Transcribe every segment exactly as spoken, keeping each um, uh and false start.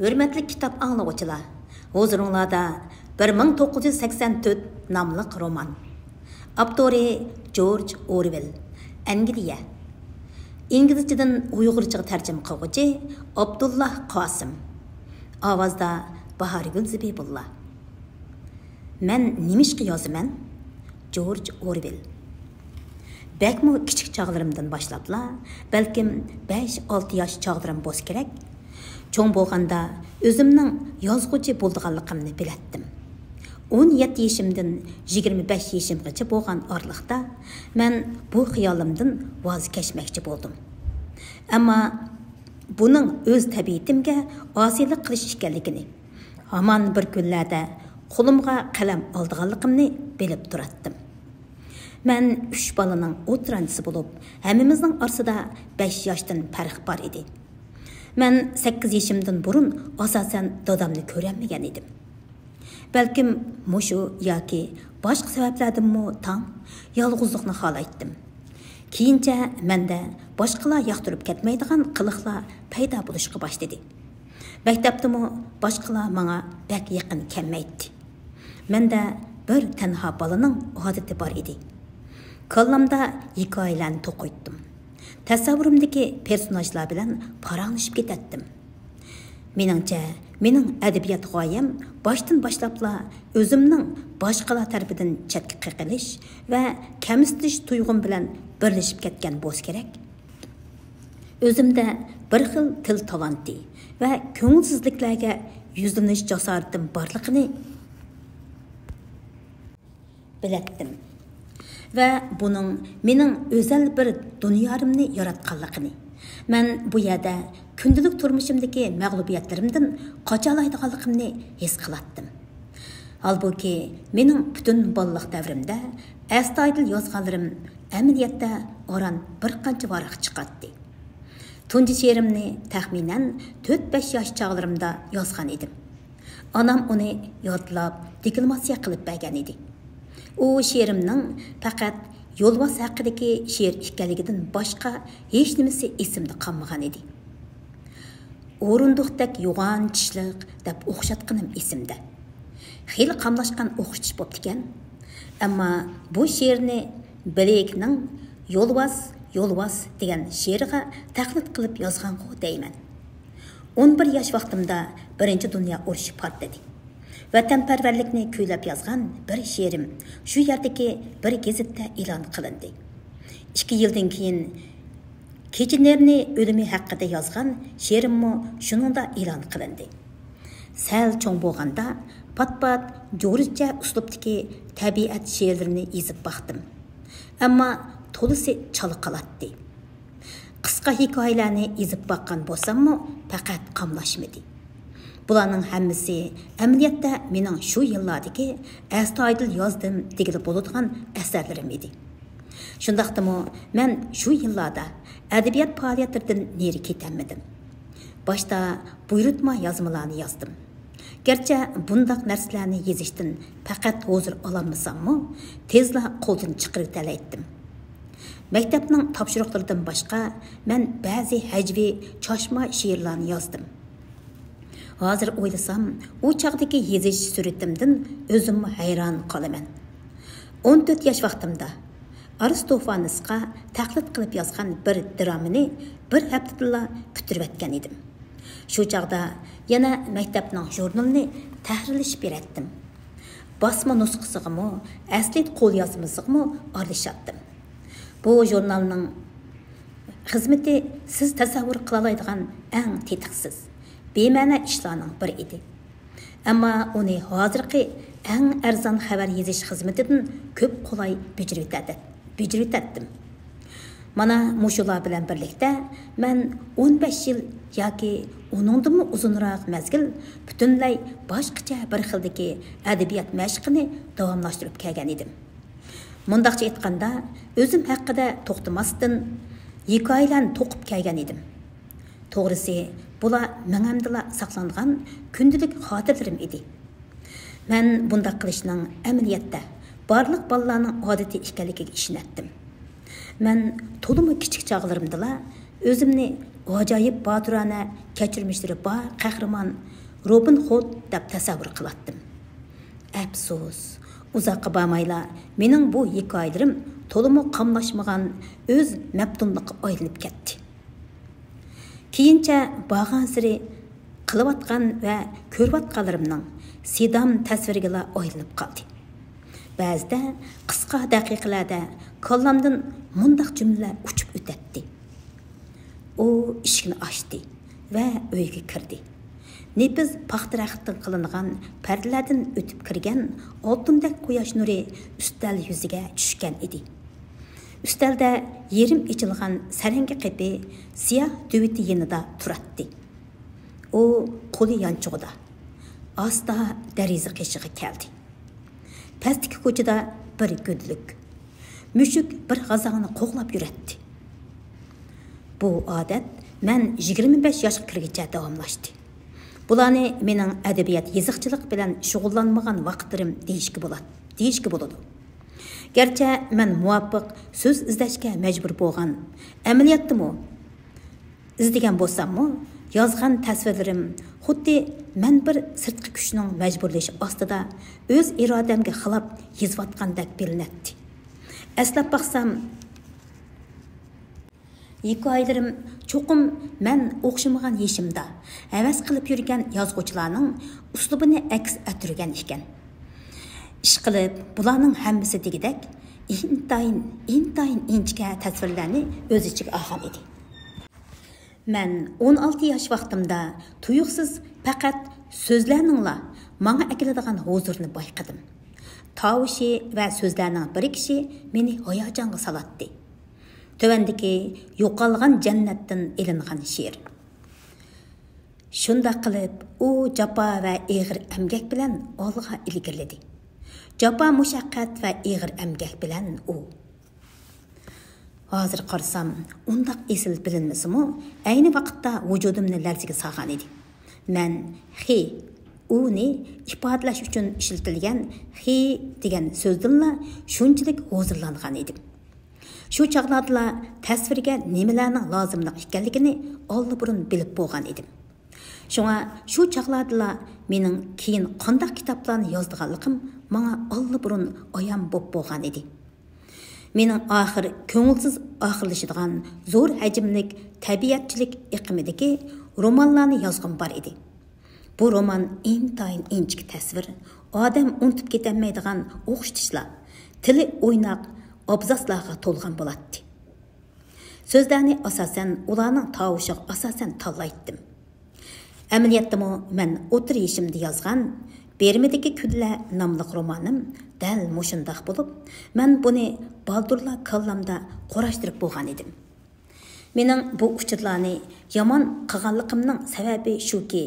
ھۆرمەتلىك كىتاب ئاڭلىغۇچىلار، ھۇزۇرۇڭلاردا بىر مىڭ توققۇز يۈز سەكسەن تۆت ناملىق رومان. ئاپتورى جورج ئورۋېل، ئەنگلىيە. ئىنگلىزچىدىن ئۇيغۇرچىغا تەرجىمە قىلغۇچى ئابدۇللا قاسىم. ئاۋازدا باھارگۈل زىبىبۇللا. مەن نېمىشقا يازىمەن؟ جورج ئورۋېل. بەكمۇ كىچىك چاغلىرىمدىن باشلاپلا، بەلكىم بەش-ئالتە ياش چاغلىرىم بولسا كېرەك، چوڭ بولغاندا ئۆزۈمنىڭ يازغۇچى بولىدىغانلىقىمنى بىلەتتىم. ئون يەتتە يېشىمدىن يىگىرمە بەش يېشىمغىچە بولغان ئارىلىقتا مەن بۇ خىيالىمدىن ۋاز كەچمەكچى بولدۇم. ئەمما بۇنىڭ ئۆز تەبىئىتىمگە ئاسىيلىق قىلىش ئىكەنلىكىنى، ھامان بىر كۈنلەردە قولۇمغا قەلەم ئالىدىغانلىقىمنى بىلىپ تۇراتتىم. مەن ئۈچ بالىنىڭ ئوتتۇرانچىسى بولۇپ، ھەممىمىزنىڭ ئارىسىدا بەش ياشتىن پەرق بار ئىدى. مەن سەككىز يېشىمدىن بۇرۇن ئاساسەن دادامنى كۆرەلمىگەن ئىدىم. بەلكىم مۇشۇ ياكى باشقا سەۋەبلەردىنمۇ تاڭ يالغۇزلۇقنى خالايتتىم. كېيىنچە مەندە باشقىلار ياقتۇرۇپ كەتمەيدىغان قىلىقلار پەيدا بولۇشقا باشلىدى. مەكتەپتىمۇ باشقىلار ماڭا بەك يېقىن كەلمەيتتى. مەندە بىر تەنھا بالىنىڭ ئادىتى بار ئىدى. كاللامدا ھېكايىلەرنى توقۇيتتۇم. تەسەۋۋۇرۇمدىكى پېرسوناژلار بىلەن پاراڭلىشىپ كېتەتتىم. مېنىڭچە، مېنىڭ ئەدەبىيات غايەم باشتىن باشلاپلا ئۆزۈمنىڭ باشقىلار تەرىپىدىن چەتكە قېقىلىش ۋە كەمسىتىلىش تۇيغۇم بىلەن بىرلىشىپ كەتكەن بولسا كېرەك. ئۆزۈمدە بىر خىل تىل تالانتى ۋە كۆڭۈلسىزلىكلەرگە يۈزلىنىش جاسارىتىم بارلىقىنى بىلەتتىم ۋە بۇنىڭ مېنىڭ ئۆزەل بىر دۇنيامنى ياراتقانلىقىنى، مەن بۇ يەردە كۈندىلىك تۇرمۇشۇمدىكى مەغلۇبىيەتلىرىمدىن قاچالايدىغانلىقىمنى ھېس قىلاتتىم. ھالبۇكى، مېنىڭ پۈتۈن بالىلىق دەۋرىمدە ئەستايىدىل يازغانلىرىم ئەمەلىيەتتە ئاران بىر قانچە ۋاراق چىقاتتى. تۇنجى شېئىرىمنى تەخمىنەن تۆت-بەش ياش چاغلىرىمدا يازغان ئىدىم. ئانام ئۇنى يادلاپ، دېكلاماتسىيە قىلىپ بەرگەن ئىدى. ئۇ شېئىرىمنىڭ پەقەت يولۋاس ھەققىدىكى شېئىر ئىكەنلىكىدىن باشقا ھېچنېمىسى ئېسىمدە قالمىغان ئىدى. ئورۇندۇقتەك يوغان چىشلىق دەپ ئوخشاتقىنىم ئېسىمدە. خېلى قاملاشقان ئوخشىتىش بوپتىكەن. ئەمما بۇ شېئىرنى بلېيكنىڭ يولۋاس، يولۋاس دېگەن شېئىرىغا تەقلىد قىلىپ يازغانغۇ دەيمەن. ئون بىر ياش ۋاقتىمدا بىرىنچى دۇنيا ئۇرۇشى پارتلىدى. ۋەتەنپەرۋەرلىكنى كۈيلەپ يازغان بىر شېئىرىم شۇ يەردىكى بىر گېزىتتە ئېلان قىلىندى. ئىككى يىلدىن كېيىن كىچىنېرنى ئۆلۈمى ھەققىدە يازغان شېئىرىممۇ شۇنىڭدا ئېلان قىلىندى. سەل چوڭ بولغاندا پات-پات جورجچە ئۇسلۇبتىكى تەبىئەت شېئىرلىرىنى يېزىپ باقتىم. ئەمما تولىسى چالا قالاتتى. قىسقا ھېكايىلەرنى يېزىپ باققان بولساممۇ، پەقەت قاملاشمىدى. بۇلارنىڭ ھەممىسى ئەمەلىيەتتە مېنىڭ شۇ يىللاردىكى ئەستايىدىل يازدىم دېگىلى بولىدىغان ئەسەرلىرىم ئىدى. شۇنداقتىمۇ مەن شۇ يىللاردا ئەدەبىيات پائالىيەتلىرىدىن نېرى كېتەلمىدىم. باشتا بۇيرۇتما يازمىلارنى يازدىم. گەرچە بۇنداق نەرسىلەرنى يېزىشتىن پەقەت ھۇزۇر ئالالمىساممۇ، تېزلا قولدىن چىقىرىۋېتەلەيتتىم. مەكتەپنىڭ تاپشۇرۇقلىرىدىن باشقا، مەن بەزى ھەجۋىي چاچما شېئىرلارنى يازدىم. ھازىر ئويلىسام، ئۇ چاغدىكى يېزىش سۈرئىتىمدىن ئۆزۈممۇ ھەيران قالىمەن. ئون تۆت ياش ۋاقتىمدا ئارستوفانىسقا تەقلىد قىلىپ يازغان بىر درامىنى بىر ھەپتىدىلا پۈتتۈرۈۋەتكەن ئىدىم. شۇ چاغدا يەنە مەكتەپنىڭ ژۇرنىلىنى تەھرىرلىشىپ بېرەتتىم. باسما نۇسخىسىغىمۇ، ئەسلى قوليازمىسىغىمۇ ئارىلىشاتتىم. بۇ ژۇرنالنىڭ خىزمىتى سىز تەسەۋۋۇر قىلالايدىغان ئەڭ تېتىقسىز، بىمەنە ئىشلارنىڭ بىرى ئىدى. ئەمما ئۇنى ھازىرقى ئەڭ ئەرزان خەۋەر يېزىش خىزمىتىدىن كۆپ قولاي بېجىرىۋېتەتتىم. مانا مۇشۇلار بىلەن بىرلىكتە مەن ئون بەش يىل ياكى ئۇنىڭدىنمۇ ئۇزۇنراق مەزگىل پۈتۈنلەي باشقىچە بىر خىلدىكى ئەدەبىيات مەشقىنى داۋاملاشتۇرۇپ كەلگەن ئىدىم. مۇنداقچە ئېيتقاندا، ئۆزۈم ھەققىدە توختىماستىن ھېكايىلەرنى توقۇپ كەلگەن ئىدىم. توغرىسى، بۇلار مېڭەمدىلا ساقلانغان كۈندىلىك خاتىرىلىرىم ئىدى. مەن بۇنداق قىلىشنىڭ ئەمەلىيەتتە بارلىق بالىلارنىڭ ئادىتى ئىكەنلىكىگە ئىشىنەتتىم. مەن تولىمۇ كىچىك چاغلىرىمدىلا ئۆزۈمنى ئاجايىپ باتۇرانە كەچۈرمىشلىرى بار قەھرىمان روبىن خۇد دەپ تەسەۋۋۇر قىلاتتىم. ئەپسۇس، ئۇزاققا بارمايلا مېنىڭ بۇ ھېكايىلىرىم تولىمۇ قاملاشمىغان ئۆز مەپتۇنلۇققا ئايلىنىپ كەتتى. كېيىنچە بارغانسېرى قىلىۋاتقان ۋە كۆرۈۋاتقانلىرىمنىڭ سىدام تەسۋىرىگىلا ئايلىنىپ قالدى. بەزىدە قىسقا دەقىقىلەردە كاللامدىن مۇنداق جۈملىلەر ئۇچۇپ ئۆتەتتى. ئۇ ئىشىكنى ئاچتى ۋە ئۆيگە كىردى. نېپىز پاختا رەختتىن قىلىنغان پەردىلەردىن ئۆتۈپ كىرگەن ئالتۇندەك قۇياش نۇرى ئۈستەل يۈزىگە چۈشكەن ئىدى. ئۈستەلدە يېرىم ئېچىلغان سەرەڭگە قېپى سىياھ دۆۋىتى يېنىدا تۇراتتى. ئۇ قولى يانچۇقىدا، ئاستا دېرىزە قېشىغا كەلدى. پەستىكى كوچىدا بىر گۈدۈلۈك، مۈشۈك بىر غازاڭنى قوغلاپ يۈرەتتى. بۇ ئادەت مەن يىگىرمە بەش ياشقا كىرگىچە داۋاملاشتى. بۇلارنى مېنىڭ ئەدەبىيات يېزىقچىلىق بىلەن شۇغۇللانمىغان ۋاقىتلىرىم دېيىشكە بولات-، دېيىشكە بولىدۇ. گەرچە مەن مۇۋاپىق سۆز ئىزدەشكە مەجبۇر بولغان، ئەمەلىيەتتىمۇ ئىزدىگەن بولساممۇ، يازغان تەسۋىرلىرىم خۇددى مەن بىر سىرتقى كۈچنىڭ مەجبۇرلىشى ئاستىدا ئۆز ئىرادەمگە خىلاپ يېزىۋاتقاندەك بىلىنەتتى. ئەسلەپ باقسام، ھېكايىلىرىم چوقۇم مەن ئوخشىمىغان يېشىمدا ھەۋەس قىلىپ يۈرگەن يازغۇچىلارنىڭ ئۇسلۇبىنى ئەكس ئەتتۈرگەن ئىكەن. ئىشقىلىپ، بۇلارنىڭ ھەممىسى دېگۈدەك ئىنتايىن، ئىنتايىن ئىنچىكە تەسۋىرلەرنى ئۆز ئىچىگە ئالغان ئىدى. مەن ئون ئالتە ياش ۋاقتىمدا تۇيۇقسىز پەقەت سۆزلەرنىڭلا ماڭا ئەكېلىدىغان ھۇزۇرنى بايقىدىم. تاۋۇشى ۋە سۆزلەرنىڭ بىرىكىشى مېنى ھاياجانغا سالاتتى. تۆۋەندىكى يوقالغان جەننەتتىن ئېلىنغان شېئىر. شۇنداق قىلىپ، ئۇ جاپا ۋە ئېغىر ئەمگەك بىلەن ئالغا ئىلگىرىلىدى. جاپا، مۇشەققەت ۋە ئېغىر ئەمگەك بىلەن ئۇ. ھازىر قارىسام، ئۇنداق ئېسىل بىلىنمىسىمۇ، ئەينى ۋاقىتتا ۋۇجۇدۇمنى لەرزىگە سالغان ئىدى. مەن خى، ئۇنى ئىپادىلەش ئۈچۈن ئىشلىتىلگەن خى دېگەن سۆزدىنلا شۇنچىلىك ھۇزۇرلانغان ئىدىم. شۇ چاغلاردىلا تەسۋىرگە نېمىلەرنىڭ لازىملىق ئىكەنلىكىنى ئاللىبۇرۇن بىلىپ بولغان ئىدىم. شۇڭا شۇ چاغلاردىلا مېنىڭ كېيىن قانداق كىتابلارنى يازىدىغانلىقىم ماڭا ئاللىبۇرۇن ئايان بولۇپ بولغان ئىدى. مېنىڭ ئاخىر كۆڭۈلسىز ئاخىرلىشىدىغان زور ھەجىملىك تەبىئەتچىلىك ئېقىمىدىكى رومانلارنى يازغۇم بار ئىدى. بۇ رومان ئىنتايىن ئىنچىكە تەسۋىر، ئادەم ئۇنتۇپ كېتەلمەيدىغان ئوخشىتىشلار، تىلى ئويناق ئابزاسلارغا تولغان بولاتتى. سۆزلەرنى ئاساسەن ئۇلارنىڭ تاۋۇشىغا ئاساسەن تاللايتتىم. ئەمەلىيەتتىمۇ مەن ئوتتۇرا يېشىمدا يازغان بېرمىدىكى كۈنلەر ناملىق رومانىم دەل مۇشۇنداق بولۇپ، مەن بۇنى بالدۇرلا كاللامدا قۇراشتۇرۇپ بولغان ئىدىم. مېنىڭ بۇ ئۇچۇرلارنى يامان قىلغانلىقىمنىڭ سەۋەبى شۇكى،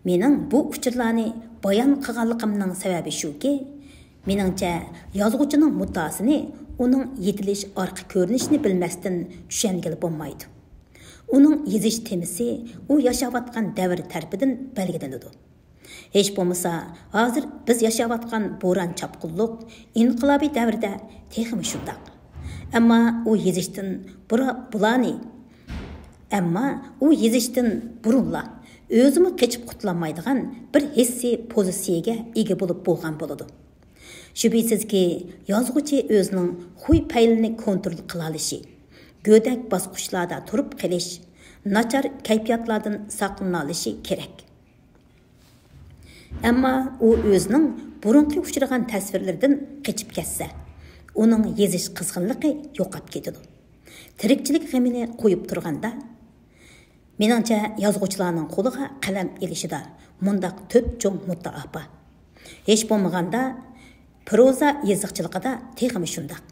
مېنىڭ بۇ ئۇچۇرلارنى بايان قىلغانلىقىمنىڭ سەۋەبى شۇكى، مېنىڭچە، يازغۇچىنىڭ مۇددىئاسىنى ئۇنىڭ يېتىلىش ئارقا كۆرۈنۈشىنى بىلمەستىن چۈشەنگىلى بولمايدۇ. ئۇنىڭ يېزىش تېمىسى ئۇ ياشاۋاتقان دەۋر تەرىپىدىن بەلگىلىنىدۇ. ھېچ بولمىسا، ھازىر بىز ياشاۋاتقان بوران-چاپقۇنلۇق، ئىنقىلابىي دەۋردە تېخىمۇ شۇنداق. ئەمما ئۇ يېزىشتىن بۇرا-، بۇلارنى، ئەمما ئۇ يېزىشتىن بۇرۇنلا ئۆزىمۇ قېچىپ قۇتۇلالمايدىغان بىر ھېسسىي پوزىتسىيەگە ئىگە بولۇپ بولغان بولىدۇ. شۈبھىسىزكى، يازغۇچى ئۆزىنىڭ خۇي-پەيلىنى كونترول قىلالىشى، گۆدەك باسقۇچلاردا تۇرۇپ قېلىش، ناچار كەيپىياتلاردىن ساقلىنالىشى كېرەك. ئەمما ئۇ ئۆزىنىڭ بۇرۇنقى ئۇچرىغان تەسۋىرلىرىدىن قېچىپ كەتسە، ئۇنىڭ يېزىش قىزغىنلىقى يوقاپ كېتىدۇ. تىرىكچىلىك غېمىنى قويۇپ تۇرغاندا، مېنىڭچە، يازغۇچىلارنىڭ قولىغا قەلەم ئېلىشىدا مۇنداق تۆت چوڭ مۇددىئا بار. ھېچ بولمىغاندا، پروزا يېزىقچىلىقىدا تېخىمۇ شۇنداق.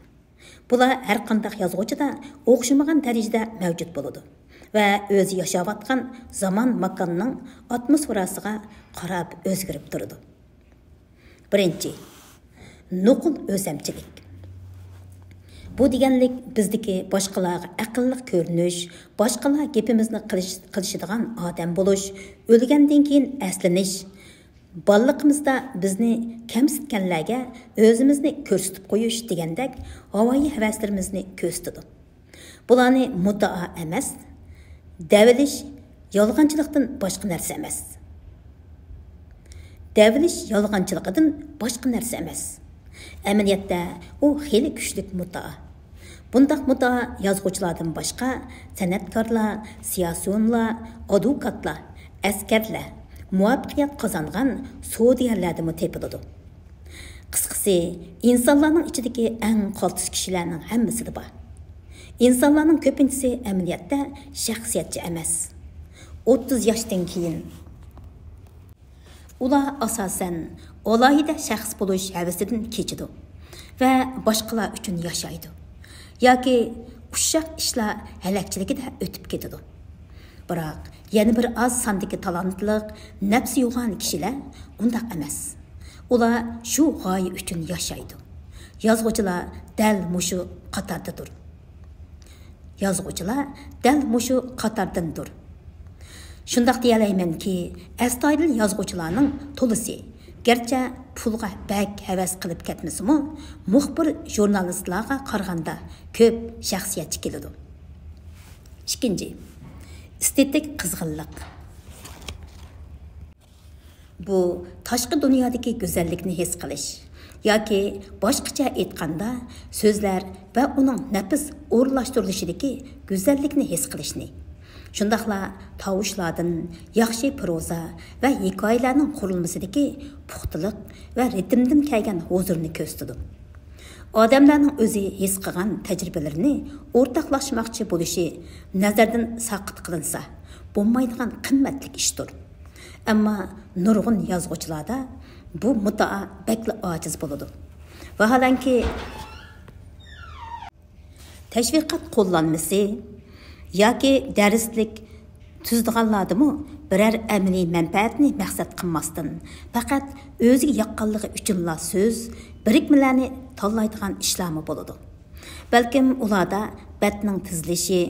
بۇلار ھەرقانداق يازغۇچىدا ئوخشىمىغان دەرىجىدە مەۋجۇت بولىدۇ ۋە ئۆزى ياشاۋاتقان زامان-ماكاننىڭ ئاتموسفېراسىغا قاراپ ئۆزگىرىپ تۇرىدۇ. بىرىنچى، نوقۇل ئۆزەمچىلىك. بۇ دېگەنلىك بىزدىكى باشقىلارغا ئەقىللىق كۆرۈنۈش، باشقىلار گېپىمىزنى قىلىش-، قىلىشىدىغان ئادەم بولۇش، ئۆلگەندىن كېيىن ئەسلىنىش، بالىلىقىمىزدا بىزنى كەمسىتكەنلەرگە ئۆزىمىزنى كۆرسىتىپ قويۇش دېگەندەك ھاۋايى ھەۋەسلىرىمىزنى كۆرسىتىدۇ. بۇلارنى مۇددىئا ئەمەس، دەۋېلىش يالغانچىلىقتىن باشقا نەرسە ئەمەس. دەۋېلىش يالغانچىلىقىدىن باشقا نەرسە ئەمەس. ئەمەلىيەتتە، ئۇ خېلى كۈچلۈك مۇددىئا. بۇنداق مۇددىئا يازغۇچىلاردىن باشقا سەنئەتكارلار، سىياسىيونلار، ئادۋوكاتلار، ئەسكەرلەر، مۇۋەپپەقىيەت قازانغان سودىگەرلەردىمۇ تېپىلىدۇ. قىسقىسى، ئىنسانلارنىڭ ئىچىدىكى ئەڭ قالتىس كىشىلەرنىڭ ھەممىسىدە بار. ئىنسانلارنىڭ كۆپىنچىسى ئەمەلىيەتتە شەخسىيەتچى ئەمەس. ئوتتۇز ياشتىن كېيىن ئۇلار ئاساسەن ئالاھىدە شەخس بولۇش ھەۋىسىدىن كېچىدۇ ۋە باشقىلار ئۈچۈن ياشايدۇ ياكى ئۇششاق ئىشلار ھەلەكچىلىكىدە ئۆتۈپ كېتىدۇ. بىراق، يەنە بىر ئاز ساندىكى تالانتلىق، نەپسى يوغان كىشىلەر ئۇنداق ئەمەس. ئۇلار شۇ غايە ئۈچۈن ياشايدۇ. يازغۇچىلار دەل مۇشۇ قاتاردىدۇر. يازغۇچىلار دەل مۇشۇ قاتاردىندۇر. شۇنداق دېيەلەيمەنكى، ئەستايىدىل يازغۇچىلارنىڭ تولىسى، گەرچە پۇلغا بەك ھەۋەس قىلىپ كەتمىسىمۇ، مۇخبىر ژۇرنالىستلارغا قارىغاندا كۆپ شەخسىيەتچى كېلىدۇ. ئىككىنچى، ئېستېتىك قىزغىنلىق. بۇ تاشقى دۇنيادىكى گۈزەللىكنى ھېس قىلىش ياكى باشقىچە ئېيتقاندا، سۆزلەر ۋە ئۇنىڭ نەپىس ئورۇنلاشتۇرۇلۇشىدىكى گۈزەللىكنى ھېس قىلىشنى، شۇنداقلا تاۋۇشلاردىن، ياخشى پروزا ۋە ھېكايىلەرنىڭ قۇرۇلمىسىدىكى پۇختىلىق ۋە رىتىمدىن كەلگەن ھۇزۇرنى كۆرسىتىدۇ. ئادەملەرنىڭ ئۆزى ھېس قىلغان تەجرىبىلىرىنى ئورتاقلاشماقچى بولۇشى نەزەردىن ساقىت قىلىنسا بولمايدىغان قىممەتلىك ئىشتۇر. ئەمما نۇرغۇن يازغۇچىلاردا بۇ مۇددىئا بەكلا ئاجىز بولىدۇ. ۋاھالەنكى، تەشۋىقات قوللانمىسى ياكى دەرسلىك تۈزىدىغانلاردىمۇ بىرەر ئەمەلىي مەنپەئەتنى مەقسەت قىلماستىن، پەقەت ئۆزىگە ياققانلىقى ئۈچۈنلا سۆز، بىرىكمىلەرنى تاللايدىغان ئىشلارمۇ بولىدۇ. بەلكىم ئۇلاردا بەتنىڭ تىزىلىشى،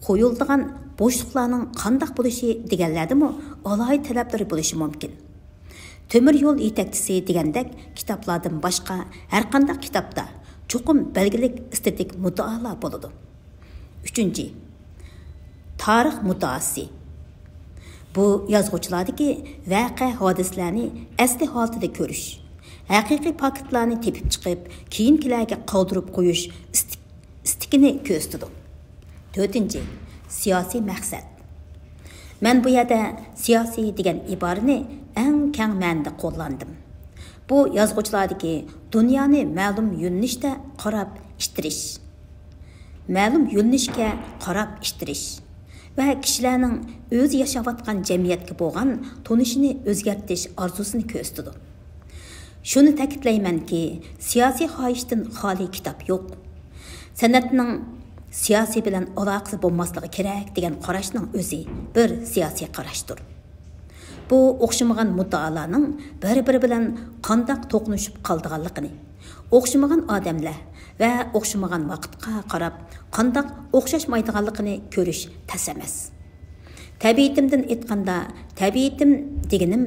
قويۇلىدىغان بوشلۇقلارنىڭ قانداق بولۇشى دېگەنلەردىمۇ ئالاھىدە تەلەپلىرى بولۇشى مۇمكىن. تۆمۈر يول يېتەكچىسى دېگەندەك كىتابلاردىن باشقا ھەرقانداق كىتابتا چوقۇم بەلگىلىك ئېستېتىك مۇددىئالار بولىدۇ. ئۈچىنچى، تارىخ مۇددىئاسى. بۇ يازغۇچىلاردىكى ۋەقە-ھادىسىلەرنى ئەسلى ھالىتىدە كۆرۈش، ھەقىقىي پاكىتلارنى تېپىپ چىقىپ، كېيىنكىلەرگە قالدۇرۇپ قويۇش ئىستىك-، ئىستىكىنى كۆرسىتىدۇ. تۆتىنچى، سىياسىي مەقسەت. مەن بۇ يەردە سىياسىي دېگەن ئىبارىنى ئەڭ كەڭ مەنىدە قوللاندىم. بۇ يازغۇچىلاردىكى دۇنيانى مەلۇم يۆنىلىشتە قاراپ ئىتتىرىش، مەلۇم يۆنىلىشكە قاراپ ئىتتىرىش ۋە كىشىلەرنىڭ ئۆزى ياشاۋاتقان جەمئىيەتكە بولغان تونۇشىنى ئۆزگەرتىش ئارزۇسىنى كۆرسىتىدۇ. شۇنى تەكىتلەيمەنكى، سىياسىي خاھىشتىن خالىي كىتاب يوق. سەنئەتنىڭ سىياسىي بىلەن ئالاقىسى بولماسلىقى كېرەك دېگەن قاراشنىڭ ئۆزى بىر سىياسىي قاراشتۇر. بۇ ئوخشىمىغان مۇددىئالارنىڭ بىر-بىرى بىلەن قانداق توقۇنۇشۇپ قالىدىغانلىقىنى، ئوخشىمىغان ئادەملەر ۋە ئوخشىمىغان ۋاقىتقا قاراپ قانداق ئوخشاشمايدىغانلىقىنى كۆرۈش تەس ئەمەس. تەبىئىتىمدىن ئېيتقاندا، تەبىئىتىم دېگىنىم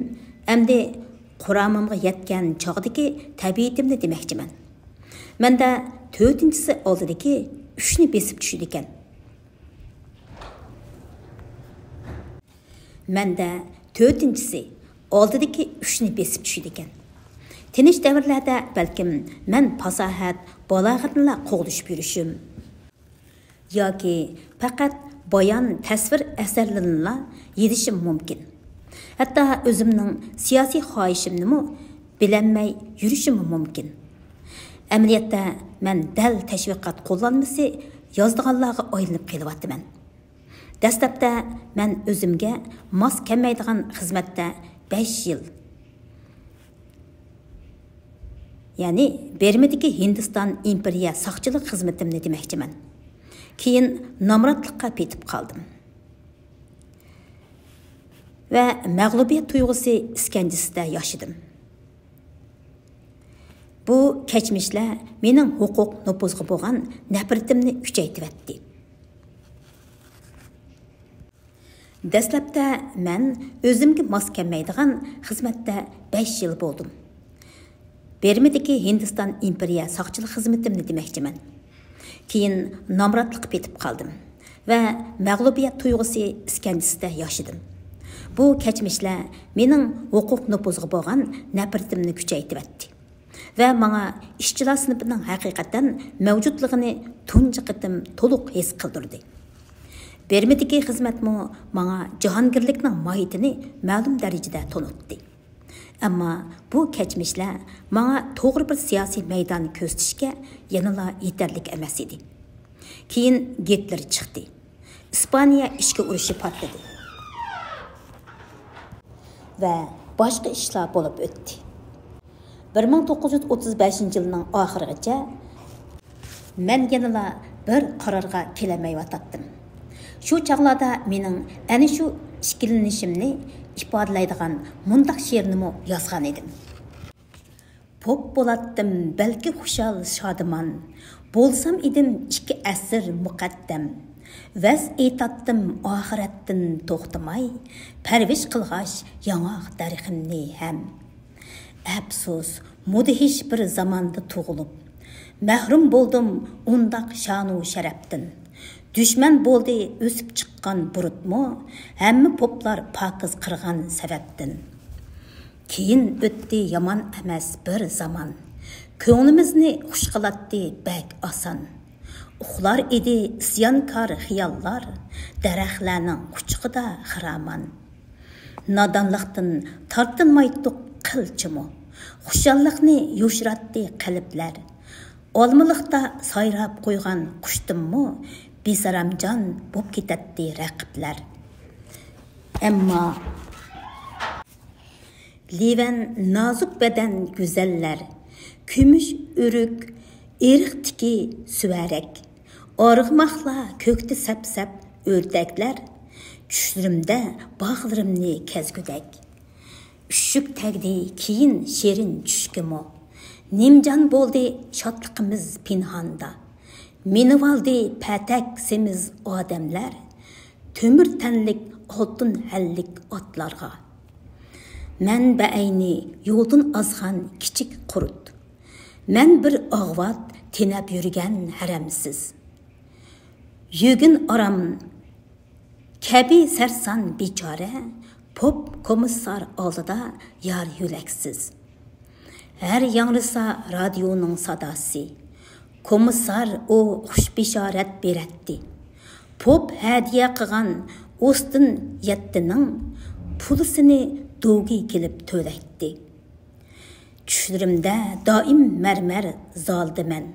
ئەمدى قۇرامىمغا يەتكەن چاغدىكى تەبىئىتىمنى دېمەكچىمەن. مەندە تۆتىنچىسى ئالدىدىكى ئۈچنى بېسىپ چۈشىدىكەن. مەندە تۆتىنچىسى ئالدىدىكى ئۈچنى بېسىپ چۈشىدىكەن. تىنچ دەۋرلەردە بەلكىم مەن پاساھەت، بالاغەتنىلا قوغلىشىپ يۈرۈشۈم ياكى پەقەت بايان، تەسۋىر ئەسەرلىرىنىلا يېزىشىم مۇمكىن. ھەتتا ئۆزۈمنىڭ سىياسىي خاھىشىمنىمۇ بىلەلمەي يۈرۈشۈممۇ مۇمكىن. ئەمەلىيەتتە مەن دەل تەشۋىقات قوللانمىسى يازىدىغانلارغا ئايلىنىپ قېلىۋاتىمەن. دەسلەپتە مەن ئۆزۈمگە ماس كەلمەيدىغان خىزمەتتە بەش يىل، يەنى بىرمىدىكى ھىندىستان ئىمپېرىيە ساقچىلىق خىزمىتىمنى دېمەكچىمەن. كېيىن نامراتلىققا پېتىپ قالدىم ۋە مەغلۇبىيەت تۇيغۇسى ئىسكەنجىسىدە ياشىدىم. بۇ كەچمىشلەر مېنىڭ ھوقۇق نوپۇزغا بولغان نەپرىتىمنى كۈچەيتىۋەتتى. دەسلەپتە مەن ئۆزۈمگە ماس كەلمەيدىغان خىزمەتتە بەش يىل بولدۇم. بىرمىدىكى ھىندىستان ئىمپېرىيە ساقچىلىق خىزمىتىمنى دېمەكچىمەن. كېيىن نامراتلىققا پېتىپ قالدىم ۋە مەغلۇبىيەت تۇيغۇسى ئىسكەنجىسىدە ياشىدىم. بۇ كەچمىشلەر مېنىڭ ھوقۇق نوپۇزىغا بولغان نەپرىتىمنى كۈچەيتىۋەتتى ۋە ماڭا ئىشچىلار سىنىپىنىڭ ھەقىقەتەن مەۋجۇتلۇقىنى تۇنجى قېتىم تولۇق ھېس قىلدۇردى. بىرمىدىكى خىزمەتمۇ ماڭا جاھانگىرلىكنىڭ ماھىيىتىنى مەلۇم دەرىجىدە تونۇتتى. ئەمما بۇ كەچمىشلەر ماڭا توغرا بىر سىياسىي مەيدان كۆرسىتىشكە يەنىلا يېتەرلىك ئەمەس ئىدى. كېيىن گىتلېر چىقتى. ئىسپانىيە ئىچكى ئۇرۇشى پارتلىدى. ۋە باشقا ئىشلار بولۇپ ئۆتتى. بىر مىڭ توققۇز يۈز ئوتتۇز بەشىنچى يىلنىڭ ئاخىرىغىچە مەن يەنىلا بىر قارارغا كېلەلمەيۋاتاتتىم. شۇ چاغلاردا مېنىڭ ئەنە شۇ ئىككىلىنىشىمنى ئىپادىلەيدىغان مۇنداق شېئىرنىمۇ يازغان ئىدىم. پوپ بولاتتىم بەلكى خۇشال شادىمان، بولسام ئىدىم ئىككى ئەسىر مۇقەددەم. ۋەز ئېيتاتتىم ئاخىرەتتىن توختىماي، پەرۋىش قىلغاچ ياڭاق دەرىخىمنى ھەم. ئەپسۇس، مۇدھىش بىر زاماندا تۇغۇلۇپ، مەھرۇم بولدۇم ئۇنداق شانۇ شەرەپتىن. دۈشمەن بولدى ئۆسۈپ چىققان بۇرۇتمۇ، ھەممە پوپلار پاكىز قىرغان سەۋەبتىن. كېيىن ئۆتتى يامان ئەمەس بىر زامان، كۆڭلىمىزنى خۇش قىلاتتى بەك ئاسان. ئۇخلار ئىدى ئىسيانكار خىياللار، دەرەخلەرنىڭ قۇچىقىدا خىرامان. نادانلىقتىن تارتىنمايتتۇق قىلچىمۇ، خۇشاللىقنى يوشۇراتتى قەلبلەر. ئالمىلىقتا سايراپ قويغان قۇشتىنمۇ بىسارامجان بوپ كېتەتتى رەقىبلەر. ئەمما لىۋەن نازۇك بەدەن گۈزەللەر، كۈمۈش ئۆرۈك، ئېرىق تىكى سۈۋەرەك، ئارغىماقلار كۆكتە سەپ-سەپ ئۆردەكلەر، چۈشلىرىمدە باغلىرىمنى كەزگۈدەك. ئۈششۈك تەگدى كېيىن شېرىن چۈشكىمۇ، نىمجان بولدى شادلىقىمىز پىنھاندا. مىنىۋالدى پەتەك سېمىز ئادەملەر، تۆمۈر تەنلىك ئالتۇن ھەللىك ئاتلارغا. مەن بەئەينى يولدىن ئازغان كىچىك قۇرت. مەن بىر ئاغۋات تېنەپ يۈرگەن ھەرەمسىز. يۈگۈن ئارام كەبى سەرسان بىچارە، پوپ كومىسسار ئالدىدا يار يۆلەكسىز. ھەر ياڭرىسا رادىيونىڭ ساداسى، كومىسسار ئۇ خۇش بېشارەت بېرەتتى. پوپ ھەدىيە قىلغان ئوستىن يەتتىنىڭ پۇلىسىنى دوگى كېلىپ تۆلەيتتى. چۈشلىرىمدە دائىم مەرمەر زالدا مەن،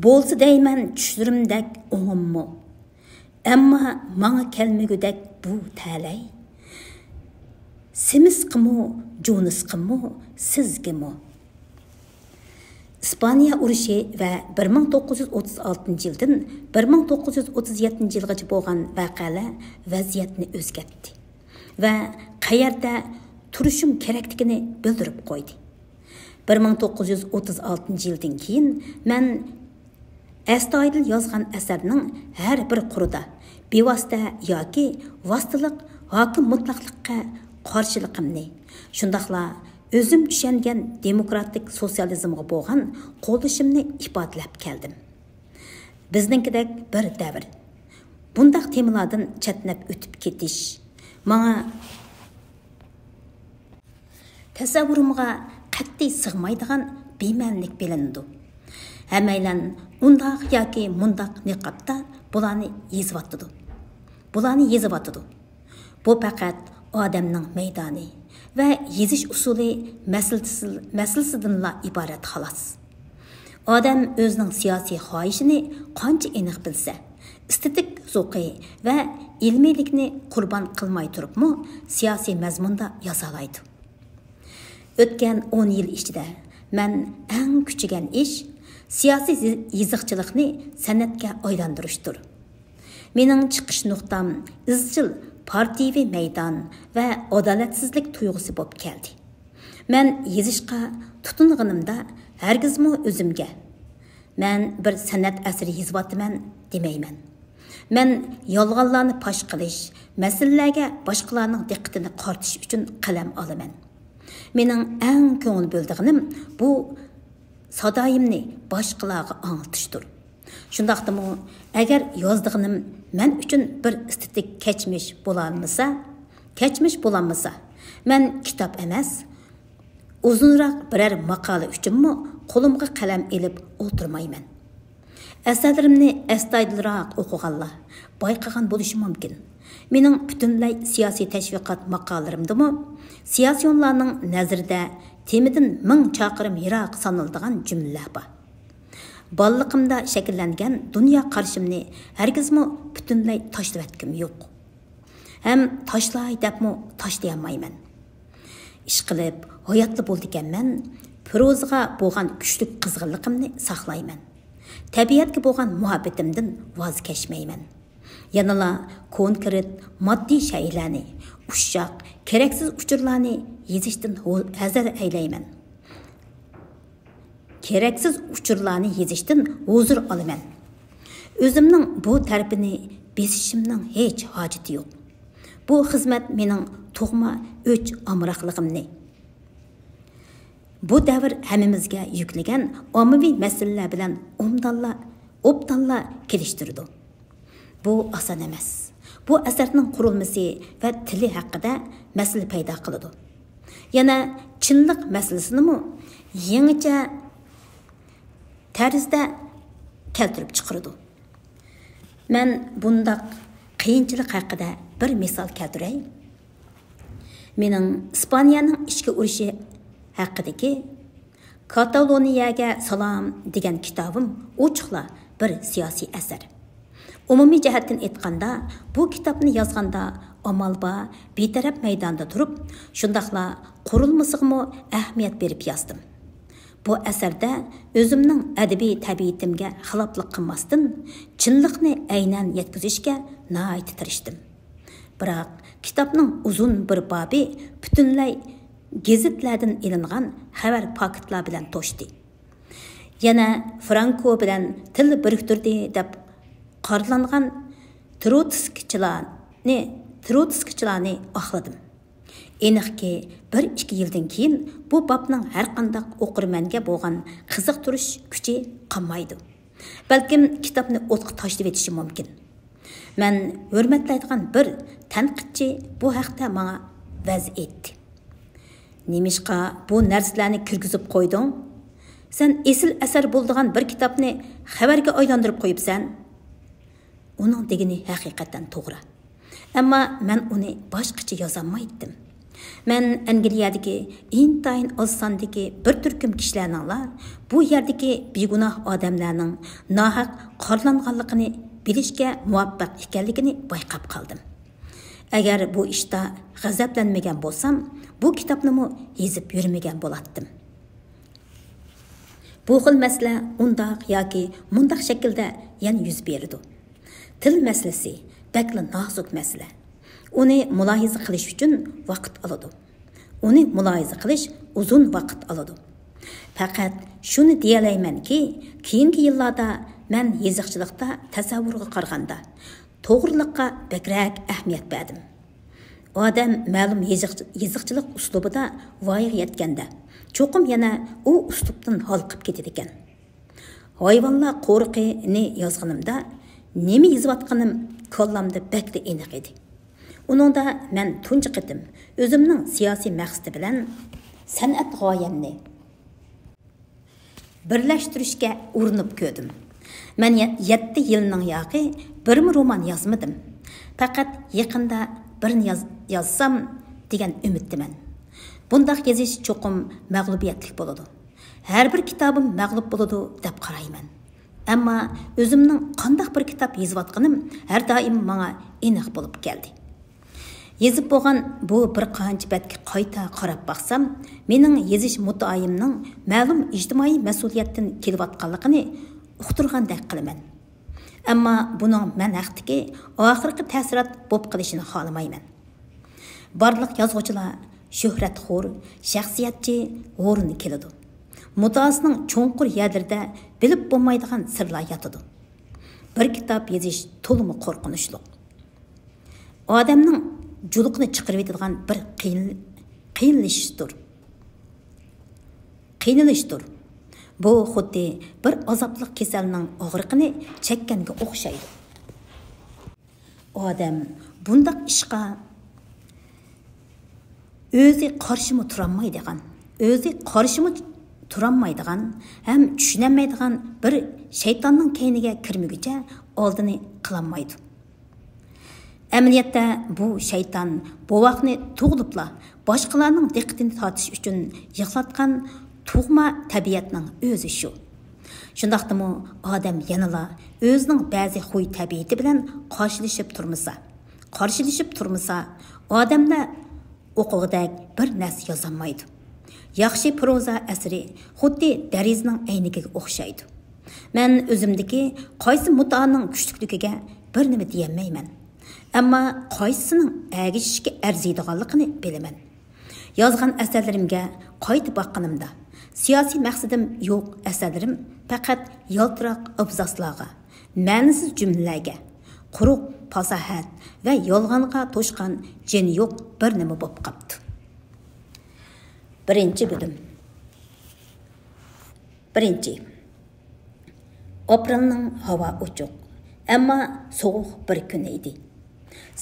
بولسا دەيمەن چۈشلىرىمدەك ئوڭۇممۇ. ئەمما ماڭا كەلمىگۈدەك بۇ تەلەي، سېمىزقىمۇ، جونۇسقىمۇ، سىزگىمۇ. ئىسپانىيە ئۇرۇشى ۋە بىر مىڭ توققۇز يۈز ئوتتۇز ئالتىنچى يىلدىن بىر مىڭ توققۇز يۈز ئوتتۇز يەتتىنچى يىلغىچە بولغان ۋەقەلەر ۋەزىيەتنى ئۆزگەرتتى ۋە قەيەردە تۇرۇشۇم كېرەكلىكىنى بىلدۈرۈپ قويدى. بىر مىڭ توققۇز يۈز ئوتتۇز ئالتىنچى يىلدىن كېيىن مەن ئەستايىدىل يازغان ئەسەرنىڭ ھەر بىر قۇرىدا بىۋاسىتە ياكى ۋاسىتىلىق ھاكىم مۇتلەقلىققە قارشىلىقىمنى، شۇنداقلا ئۆزۈم چۈشەنگەن دېموكراتىك سوتسىيالىزمغا بولغان قوللىشىمنى ئىپادىلەپ كەلدىم. بىزنىڭكىدەك بىر دەۋر، بۇنداق تېمىلاردىن چەتنەپ ئۆتۈپ كېتىش ماڭا تەسەۋۋۇرۇمغا قەتئىي سىغمايدىغان بىمەنىلىك بىلىنىدۇ. ھەممەيلەن ئۇنداق ياكى مۇنداق نىقابتا بۇلارنى يېزىۋاتىدۇ. بۇلارنى يېزىۋاتىدۇ. بۇ پەقەت ئادەمنىڭ مەيدانى ۋە يېزىش ئۇسۇلى مەسىلىسى-، مەسىلىسىدىنلا ئىبارەت خالاس. ئادەم ئۆزىنىڭ سىياسىي خاھىشىنى قانچە ئېنىق بىلسە، ئېستېتىك زوقى ۋە ئىلمىيلىكنى قۇربان قىلماي تۇرۇپمۇ سىياسىي مەزمۇندا يازالايدۇ. ئۆتكەن ئون يىل ئىچىدە مەن ئەڭ كۈچىگەن ئىش سىياسىي يېزىقچىلىقنى سەنئەتكە ئايلاندۇرۇشتۇر. مېنىڭ چىقىش نۇقتام ئىزچىل پارتىيىۋى مەيدان ۋە ئادالەتسىزلىك تۇيغۇسى بولۇپ كەلدى. مەن يېزىشقا تۇتۇنغىنىمدا ھەرگىزمۇ ئۆزۈمگە، مەن بىر سەنئەت ئەسىرى يېزىۋاتىمەن دېمەيمەن. مەن يالغانلارنى پاش قىلىش، مەسىلىلەرگە باشقىلارنىڭ دىققىتىنى قارىتىش ئۈچۈن قەلەم ئالىمەن. مېنىڭ ئەڭ كۆڭۈل بۆلىدىغىنىم بۇ سادايىمنى باشقىلارغا ئاڭلىتىشتۇر. شۇنداقتىمۇ، ئەگەر يازىدىغىنىم مەن ئۈچۈن بىر ئېستېتىك كەچمىش بولالمىسا، كەچمىش بولالمىسا، مەن كىتاب ئەمەس، ئۇزۇنراق بىرەر ماقالە ئۈچۈنمۇ قولۇمغا قەلەم ئېلىپ ئولتۇرمايمەن. ئەسەرلىرىمنى ئەستايىدىلراق ئوقۇغانلار بايقىغان بولۇشى مۇمكىن. مېنىڭ پۈتۈنلەي سىياسىي تەشۋىقات ماقالىلىرىمدىمۇ سىياسىيونلارنىڭ نەزىرىدە تېمىدىن مىڭ چاقىرىم يىراق سانىلىدىغان جۈملىلەر بار. بالىلىقىمدا شەكىللەنگەن دۇنيا قارىشىمنى ھەرگىزمۇ پۈتۈنلەي تاشلىۋەتكۈم يوق. ھەم تاشلاي دەپمۇ تاشلىيالمايمەن. ئىشقىلىپ، ھاياتلا بولىدىكەنمەن، پروزىغا بولغان كۈچلۈك قىزغىنلىقىمنى ساقلايمەن. تەبىئەتكە بولغان مۇھەببىتىمدىن ۋاز كەچمەيمەن. يەنىلا كونكرېت ماددىي شەيئىلەرنى، ئۇششاق، كېرەكسىز ئۇچۇرلارنى يېزىشتىن ھو-، ھەزەر ئەيلەيمەن. كېرەكسىز ئۇچۇرلارنى يېزىشتىن ھۇزۇر ئالىمەن. ئۆزۈمنىڭ بۇ تەرىپىنى بېسىشىمنىڭ ھېچ ھاجىتى يوق. بۇ خىزمەت مېنىڭ تۇغما ئۆچ-ئامراقلىقىمنى، بۇ دەۋر ھەممىمىزگە يۈكلىگەن ئاممىۋى مەسىلىلەر بىلەن ئوبدانلا، ئوبدانلا كېلىشتۈرىدۇ. بۇ ئاسان ئەمەس. بۇ ئەسەرنىڭ قۇرۇلمىسى ۋە تىلى ھەققىدە مەسىلە پەيدا قىلىدۇ. يەنە چىنلىق مەسىلىسىنىمۇ يېڭىچە تەرزدە كەلتۈرۈپ چىقىرىدۇ. مەن بۇنداق قىيىنچىلىق ھەققىدە بىر مىسال كەلتۈرەي. مېنىڭ ئىسپانىيەنىڭ ئىچكى ئۇرۇشى ھەققىدىكى «كاتالونىيەگە سالام» دېگەن كىتابىم ئوچۇقلا بىر سىياسىي ئەسەر. ئومۇمىي جەھەتتىن ئېيتقاندا، بۇ كىتابنى يازغاندا ئامال بار بىتەرەپ مەيداندا تۇرۇپ، شۇنداقلا قۇرۇلمىسىغىمۇ ئەھمىيەت بېرىپ يازدىم. بۇ ئەسەردە ئۆزۈمنىڭ ئەدەبىي تەبىئىتىمگە خىلاپلىق قىلماستىن، چىنلىقنى ئەينەن يەتكۈزۈشكە ناھايىتى تىرىشتىم. بىراق، كىتابنىڭ ئۇزۇن بىر بابى پۈتۈنلەي گېزىتلەردىن ئېلىنغان خەۋەر پاكىتلار بىلەن توشتى. يەنە فرانكو بىلەن تىل بىرىكتۈردى دەپ قارىلانغان تروتسكچىلارنى، تروتسكچىلارنى ئاقلىدىم. ئېنىقكى، بىر-ئىككى يىلدىن كېيىن بۇ بابنىڭ ھەرقانداق ئوقۇرمەنگە بولغان قىزىقتۇرۇش كۈچى قالمايدۇ. بەلكىم كىتابنى ئوتقا تاشلىۋېتىشى مۇمكىن. مەن ھۆرمەتلەيدىغان بىر تەنقىدچى بۇ ھەقتە ماڭا ۋەز ئېيتتى. «نېمىشقا بۇ نەرسىلەرنى كىرگۈزۈپ قويدۇڭ؟ سەن ئېسىل ئەسەر بولىدىغان بىر كىتابنى خەۋەرگە ئايلاندۇرۇپ قويۇپسەن.» ئۇنىڭ دېگىنى ھەقىقەتەن توغرا. ئەمما مەن ئۇنى باشقىچە يازالمايتتىم. مەن ئەنگلىيەدىكى ئىنتايىن ئاز ساندىكى بىر تۈركۈم كىشىلەرنىڭلا بۇ يەردىكى بىگۇناھ ئادەملەرنىڭ ناھەق قارىلانغانلىقىنى بىلىشكە مۇۋەپپەق ئىكەنلىكىنى بايقاپ قالدىم. ئەگەر بۇ ئىشتا غەزەپلەنمىگەن بولسام، بۇ كىتابنىمۇ يېزىپ يۈرمىگەن بولاتتىم. بۇ خىل مەسىلە ئۇنداق ياكى مۇنداق شەكىلدە يەنە يۈز بېرىدۇ. تىل مەسىلىسى بەكلا نازۇك مەسىلە. ئۇنى مۇلاھىزە قىلىش ئۈچۈن ۋاقىت ئالىدۇ. ئۇنى مۇلاھىزە قىلىش ئۇزۇن ۋاقىت ئالىدۇ. پەقەت شۇنى دېيەلەيمەنكى، كېيىنكى يىللاردا مەن يېزىقچىلىقتا تەسەۋۋۇرغا قارىغاندا توغرىلىققا بەكرەك ئەھمىيەت بەردىم. ئادەم مەلۇم يېزىق-، يېزىقچىلىق ئۇسلۇبىدا ۋايىغا يەتكەندە، چوقۇم يەنە ئۇ ئۇسلۇبتىن ھالقىپ كېتىدىكەن. ھايۋانلار قورۇقىنى يازغىنىمدا، نېمە يېزىۋاتقىنىم كاللامدا بەكلا ئېنىق ئىدى. ئۇنىڭدا مەن تۇنجى قېتىم ئۆزۈمنىڭ سىياسىي مەقسىتى بىلەن سەنئەت غايەمنى بىرلەشتۈرۈشكە ئۇرۇنۇپ كۆردۈم. مەن يە-، يەتتە يىلنىڭ ياقى بىرمۇ رومان يازمىدىم. پەقەت يېقىندا بىرنى ياز-، يازسام دېگەن ئۈمىدتىمەن. بۇنداق يېزىش چوقۇم مەغلۇبىيەتلىك بولىدۇ. ھەر بىر كىتابىم مەغلۇپ بولىدۇ دەپ قارايمەن. ئەمما ئۆزۈمنىڭ قانداق بىر كىتاب يېزىۋاتقىنىم ھەر دائىم ماڭا ئېنىق بولۇپ كەلدى. يېزىپ بولغان بۇ بىر قانچە بەتكە قايتا قاراپ باقسام، مېنىڭ يېزىش مۇددىئايىمنىڭ مەلۇم ئىجتىمائىي مەسئۇلىيەتتىن كېلىۋاتقانلىقىنى ئۇقتۇرغاندەك قىلىمەن. ئەمما بۇنىڭ مەن ھەقتىكى ئاخىرقى تەسىرات بولۇپ قېلىشىنى خالىمايمەن. بارلىق يازغۇچىلار شۆھرەتخور، شەخسىيەتچى ھورۇنى كېلىدۇ. مۇددىئاسىنىڭ چوڭقۇر يەرلىرىدە بىلىپ بولمايدىغان سىرلار ياتىدۇ. بىر كىتاب يېزىش تولىمۇ قورقۇنچلۇق. ئادەمنىڭ جۇلۇقىنى چىقىرىۋېتىدىغان بىر قىيىن-، قىيىنلىشىشتۇر. قىينىلىشتۇر. بۇ خۇددى بىر ئازابلىق كېسەلنىڭ ئاغرىقىنى چەككەنگە ئوخشايدۇ. ئادەم بۇنداق ئىشقا ئۆزى قارشىمۇ تۇرالمايدىغان، ئۆزى قارشىمۇ تۇرالمايدىغان ھەم چۈشىنەلمەيدىغان بىر شەيتاننىڭ كەينىگە كىرمىگۈچە ئالدىنى قىلالمايدۇ. ئەمەلىيەتتە بۇ شەيتان بوۋاقنى تۇغۇلۇپلا باشقىلارنىڭ دىققىتىنى تارتىش ئۈچۈن يىغلاتقان تۇغما تەبىئەتنىڭ ئۆزى شۇ. شۇنداقتىمۇ ئادەم يەنىلا ئۆزىنىڭ بەزى خۇي تەبىئىتى بىلەن قارشىلىشىپ تۇرمىسا، قارشىلىشىپ تۇرمىسا، ئادەملەر ئوقۇغۇدەك بىر نەرسە يازالمايدۇ. ياخشى پروزا ئەسىرى خۇددى دېرىزىنىڭ ئەينىكىگە ئوخشايدۇ. مەن ئۆزۈمدىكى قايسى مۇددىئانىڭ كۈچلۈكلۈكىگە بىر نېمە دېيەلمەيمەن. ئەمما قايسىسىنىڭ ئەگىشىشكە ئەرزىيدىغانلىقىنى بىلىمەن. يازغان ئەسەرلىرىمگە قايتا باققىنىمدا، سىياسىي مەقسىتىم يوق ئەسەرلىرىم پەقەت يالتىراق ئابزاسلارغا، مەنىسىز جۈملىلەرگە، قۇرۇق پاساھەت ۋە يالغانغا توشقان جېنى يوق بىر نېمە بولۇپ قاپتۇ. بىرىنچى بۆلۈم. بىرىنچى. ئاپرېلنىڭ ھاۋا ئوچۇق، ئەمما سوغۇق بىر كۈن ئىدى.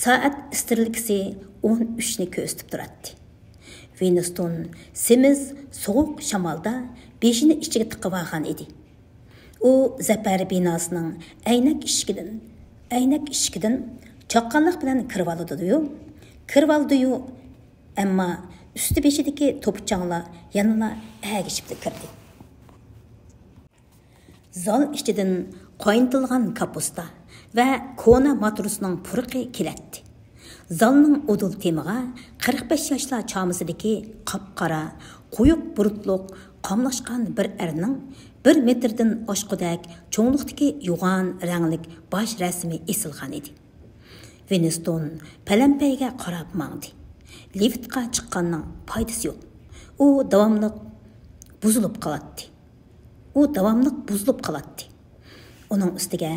سائەت ئىسترېلكىسى ئون ئۈچنى كۆرسىتىپ تۇراتتى. ۋىنستون سېمىز، سوغۇق شامالدا بېشىنى ئىچىگە تىقىۋالغان ئىدى. ئۇ زەپەر بىناسىنىڭ ئەينەك ئىشىكىدىن، ئەينەك ئىشىكىدىن چاققانلىق بىلەن كىرىۋالىدۇ-يۇ، كىرىۋالدى-يۇ، ئەمما ئۈستى بېشىدىكى توپا-چاڭلار يەنىلا ئەگىشىپلا كىردى. زال ئىچىدىن قاينىتىلغان كاپۇستا ۋە كونا ماتروسنىڭ پۇرىقى كېلەتتى. زالنىڭ ئۇدۇل تېمىغا قىرىق بەش ياشلار چامىسىدىكى قاپقارا، قويۇق بۇرۇتلۇق، قاملاشقان بىر ئەرنىڭ بىر مېتىردىن ئاشقۇدەك چوڭلۇقتىكى يوغان رەڭلىك باش رەسىمى ئېسىلغان ئىدى. ۋىنستون پەلەمپەيگە قاراپ ماڭدى. لىفتقا چىققاننىڭ پايدىسى يوق. ئۇ داۋاملىق بۇزۇلۇپ قالاتتى. ئۇ داۋاملىق بۇزۇلۇپ قالاتتى. ئۇنىڭ ئۈستىگە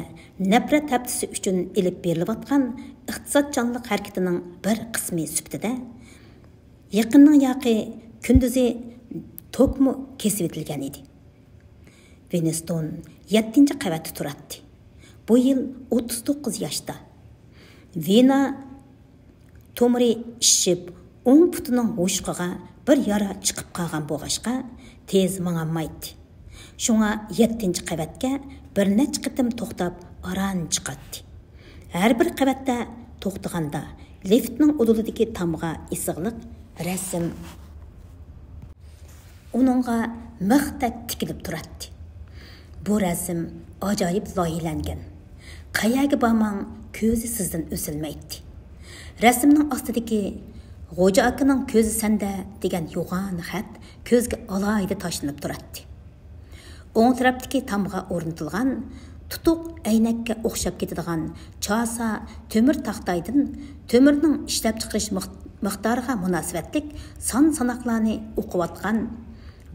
نەپرەت ھەپتىسى ئۈچۈن ئېلىپ بېرىلىۋاتقان ئىقتىسادچانلىق ھەرىكىتىنىڭ بىر قىسمى سۈپىتىدە، يېقىننىڭ ياقى كۈندۈزى توكمۇ كېسىۋېتىلگەن ئىدى. ۋىنستون يەتتىنچى قەۋەتتە تۇراتتى. بۇ يىل ئوتتۇز توققۇز ياشتا. ۋېنا تومۇرى ئىششىپ، ئوڭ پۇتىنىڭ ھوشۇقىغا بىر يارا چىقىپ قالغان بولغاچقا، تېز ماڭالمايتتى. شۇڭا يەتتىنچى قەۋەتكە بىر نەچچە قېتىم توختاپ ئاران چىقاتتى. ھەر بىر قەۋەتتە توختىغاندا، لىفتنىڭ ئۇدۇلىدىكى تامغا ئېسىقلىق رەسىم ئۇنىڭغا مىختەك تىكىلىپ تۇراتتى. بۇ رەسىم ئاجايىپ لايىھەلەنگەن. قەيەرگە بارماڭ، كۆزى سىزدىن ئۈزۈلمەيتتى. رەسىمنىڭ ئاستىدىكى «غوجا ئاكىنىڭ كۆزى سەندە» دېگەن يوغان خەت كۆزگە ئالاھىدە تاشلىنىپ تۇراتتى. ئوڭ تەرەپتىكى تامغا ئورنىتىلغان تۇتۇق ئەينەككە ئوخشاپ كېتىدىغان چاسا تۆمۈر تاختايدىن تۆمۈرنىڭ ئىشلەپچىقىرىش مىق-، مىقدارىغا مۇناسىۋەتلىك سان-ساناقلارنى ئوقۇۋاتقان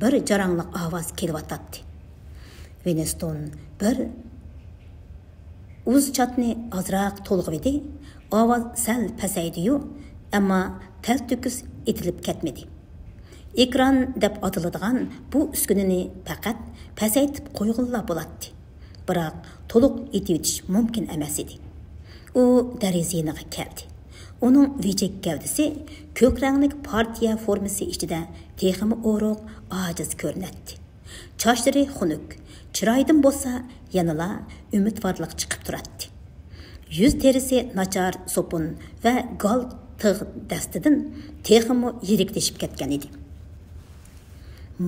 بىر جاراڭلىق ئاۋاز كېلىۋاتاتتى. ۋىنستون بىر ئۇز چاتنى ئازراق تولغىۋىدى، ئاۋاز سەل پەسەيدىيۇ، ئەمما تەلتۆكۈس ئېتىلىپ كەتمىدى. ئېكران دەپ ئاتىلىدىغان بۇ ئۈسكۈنىنى پەقەت پەسەيتىپ قويغىلىلا بولاتتى. بىراق تولۇق ئېتىۋېتىش مۇمكىن ئەمەس ئىدى. ئۇ دېرىزە يېنىغا كەلدى. ئۇنىڭ ۋىجىك گەۋدىسى كۆك رەڭلىك پارتىيە فورمىسى ئىچىدە تېخىمۇ ئورۇق، ئاجىز كۆرۈنەتتى. چاچلىرى خۇنۈك، چىرايىدىن بولسا يەنىلا ئۈمىدۋارلىق چىقىپ تۇراتتى. يۈز تېرىسى ناچار سوپۇن ۋە گال تىغ دەستىدىن تېخىمۇ يىرىكلىشىپ كەتكەن ئىدى.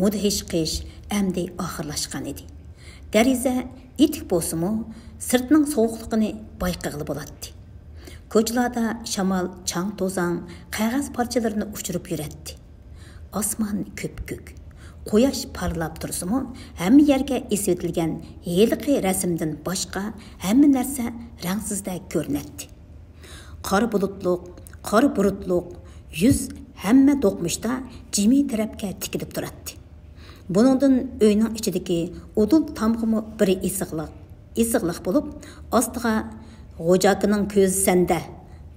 مۇدھىش قىش ئەمدى ئاخىرلاشقان ئىدى. دېرىزە ئېتىك بولسىمۇ، سىرتنىڭ سوغۇقلۇقىنى بايقىغىلى بولاتتى. كوچىلاردا شامال چاڭ-توزاڭ، قەغەز پارچىلىرىنى ئۇچۇرۇپ يۈرەتتى. ئاسمان كۈپكۈك. قۇياش پارلاپ تۇرسىمۇ، ھەممە يەرگە ئېسىۋېتىلگەن ھېلىقى رەسىمدىن باشقا ھەممە نەرسە رەڭسىزدەك كۆرۈنەتتى. قارا بۇلۇتلۇق، قارا بۇرۇتلۇق يۈز ھەممە دوقمۇشتا جىمى تەرەپكە تىكىلىپ تۇراتتى. بۇنىڭدىن ئۆينىڭ ئىچىدىكى ئۇدۇل تامغىمۇ بىر ئېسىقلىق، ئېسىقلىق بولۇپ، ئاستىغا «غوجا ئاكىنىڭ كۆزى سەندە»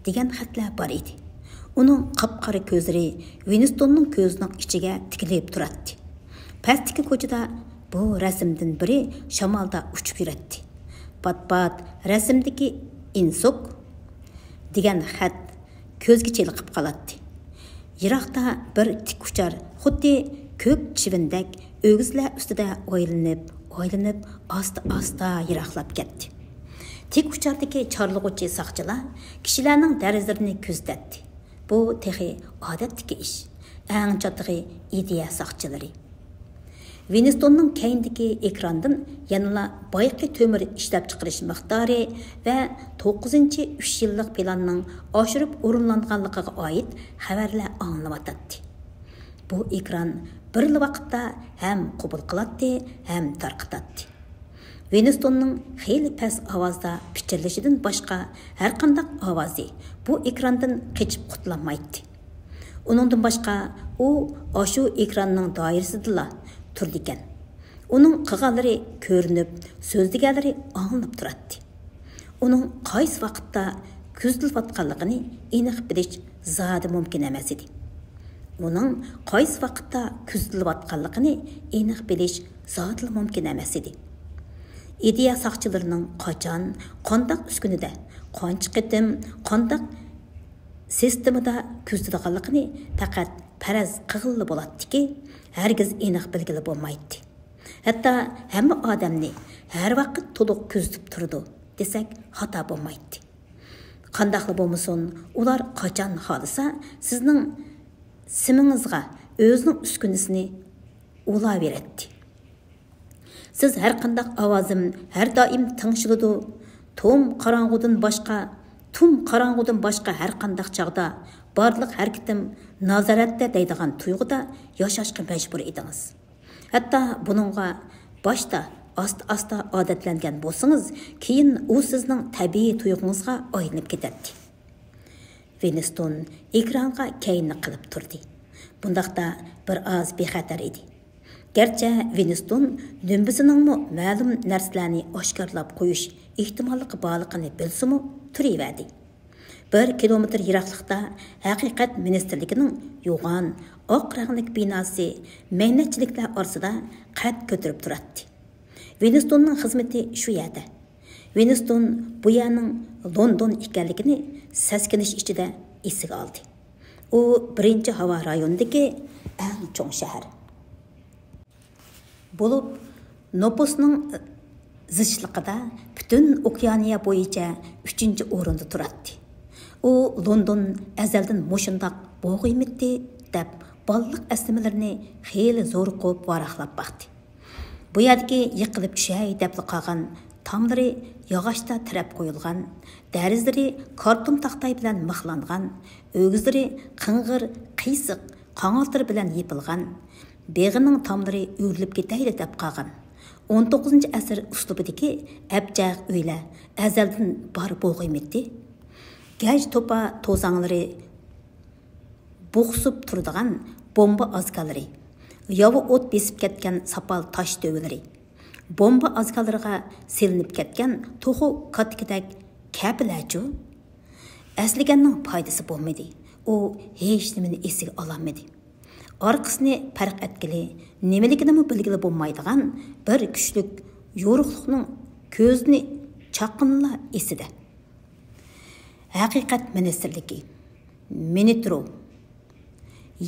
دېگەن خەتلەر بار ئىدى. ئۇنىڭ قاپقارا كۆزلىرى ۋىنستوننىڭ كۆزىنىڭ ئىچىگە تىكىلىپ تۇراتتى. پەستىكى كوچىدا بۇ رەسىمدىن بىرى شامالدا ئۇچۇپ يۈرەتتى. پات-پات رەسىمدىكى ئىنسوك دېگەن خەت كۆزگە چېلىقىپ قالاتتى. يىراقتا بىر تىك ئۇچار خۇددى كۆك چىۋىندەك ئۆگزىلەر ئۈستىدە ئايلىنىپ، ئايلىنىپ، ئاستا-ئاستا يىراقلاپ كەتتى. تىك ئۇچاردىكى چارلىغۇچى ساقچىلار كىشىلەرنىڭ دەرىزىلىرىنى كۆزىتەتتى. بۇ تېخى ئادەتتىكى ئىش. ئەڭ چاتىقى ئىدىيە ساقچىلىرى. ۋىنستوننىڭ كەينىدىكى ئېكراندىن يەنىلا بايىقى تۆمۈر ئىشلەپچىقىرىش مىقدارى ۋە توققۇزىنچى ئۈچ يىللىق پىلاننىڭ ئاشۇرۇپ ئورۇنلانغانلىقىغا ئائىت خەۋەرلەر ئاڭلىنىۋاتاتتى. بۇ ئېكران بىرلا ۋاقىتتا ھەم قوبۇل قىلاتتى، ھەم تارقىتاتتى. ۋىنستوننىڭ خېلى پەس ئاۋازدا پىچىرلىشىدىن باشقا ھەرقانداق ئاۋازى بۇ ئېكراندىن قېچىپ قۇتۇلالمايتتى. ئۇنىڭدىن باشقا، ئۇ ئاشۇ ئېكراننىڭ دائىرىسىدىلا تۇرىدىكەن. ئۇنىڭ قىلغانلىرى كۆرۈنۈپ، سۆزلىگەنلىرى ئاڭلىنىپ تۇراتتى. ئۇنىڭ قايسى ۋاقىتتا كۆزىتىلىۋاتقانلىقىنى ئېنىق بىلىش زادى مۇمكىن ئەمەس ئىدى. ئۇنىڭ قايسى ۋاقىتتا كۆزىتىلىۋاتقانلىقىنى ئېنىق بىلىش زادىلا مۇمكىن ئەمەس ئىدى. ئىدىيە ساقچىلىرىنىڭ قاچان، قانداق ئۈسكۈنىدە، قانچە قېتىم، قانداق سىستېمىدا كۆزىتىدىغانلىقىنى پەقەت پەرەز قىلغىلى بولاتتىكى، ھەرگىز ئېنىق بىلگىلى بولمايتتى. ھەتتا ھەممە ئادەمنى ھەر ۋاقىت تولۇق كۆزىتىپ تۇرىدۇ دېسەك خاتا بولمايتتى. قانداقلا بولمىسۇن، ئۇلار قاچان خالىسا سىزنىڭ سىمىڭىزغا ئۆزىنىڭ ئۈسكۈنىسىنى ئۇلاۋېرەتتى. سىز ھەرقانداق ئاۋازىم ھەر دائىم تىڭشىلىدۇ. توم قاراڭغۇدىن باشقا، تۈم قاراڭغۇدىن باشقا ھەرقانداق چاغدا بارلىق ھەرىكىتىم نازارەتتە دەيدىغان تۇيغۇدا ياشاشقا مەجبۇر ئىدىڭىز. ھەتتا بۇنىڭغا باشتا ئاستا-ئاستا ئادەتلەنگەن بولسىڭىز، كېيىن ئۇ سىزنىڭ تەبىئىي تۇيغۇڭىزغا ئايلىنىپ كېتەتتى. ۋىنستون ئېكرانغا كەينىنى قىلىپ تۇردى. بۇنداقتا بىر ئاز بىخەتەر ئىدى. گەرچە ۋىنستون دۈمبىسىنىڭمۇ مەلۇم نەرسىلەرنى ئاشكارىلاپ قويۇش ئېھتىماللىقى بارلىقىنى بىلسىمۇ، تۇرۇۋەردى. بىر كىلومېتىر يىراقلىقتا ھەقىقەت مىنىستىرلىكىنىڭ يوغان ئاق رەڭلىك بىناسى مەينەتچىلىكلەر ئارىسىدا قەد كۆتۈرۈپ تۇراتتى. ۋىنستوننىڭ خىزمىتى شۇ يەردە. ۋىنستون بۇ يەرنىڭ لوندون ئىكەنلىكىنى سەسكىنىش ئىچىدە ئېسىگە ئالدى. ئۇ بىرىنچى ھاۋا رايونىدىكى ئەڭ چوڭ شەھەر. بولۇپ، نوپۇسنىڭ زىچلىقىدا پۈتۈن ئوكيانىيە بويىچە ئۈچىنچى ئورۇندا تۇراتتى. ئۇ لوندون ئەزەلدىن مۇشۇنداق بولغىيمىتى دەپ بالىلىق ئەسلىمىلىرىنى خېلى زورۇقۇپ ۋاراقلاپ باقتى. بۇ يەردىكى يىقىلىپ چۈشەي دەپلا قالغان تاملىرى ياغاچتا تىرەپ قويۇلغان، دەرىزىلىرى كارتون تاختاي بىلەن مىخلانغان، ئۆگزىلىرى قىڭغىر، قىيسىق قاڭالتىر بىلەن يېپىلغان، بېغىنىڭ تاملىرى ئۆرۈلۈپ كېتەيلى دەپ قالغان، ئون توققۇزىنچى ئەسىر ئۇسلۇبىدىكى ئەبجەق ئۆيلەر ئەزەلدىن بار بولغىيمىتى؟ گەج توپا توزاڭلىرى بوخسۇپ تۇرىدىغان بومبا ئازگاللىرى، ياۋا ئوت بېسىپ كەتكەن ساپال تاش دۆۋىلىرى، بومبا ئازگاللىرىغا سېلىنىپ كەتكەن توخۇ كاتىكىدەك كەپىلەرچۇ؟ ئەسلىگەننىڭ پايدىسى بولمىدى. ئۇ ھېچنېمىنى ئېسىگە ئالالمىدى. ئارقىسىنى پەرق ئەتكىلى، نېمىلىكىنىمۇ بىلگىلى بولمايدىغان بىر كۈچلۈك يورۇقلۇقنىڭ كۆزىنى چاققىنىلا ئېسىدە. ھەقىقەت مىنىستىرلىكى، مىنىترو،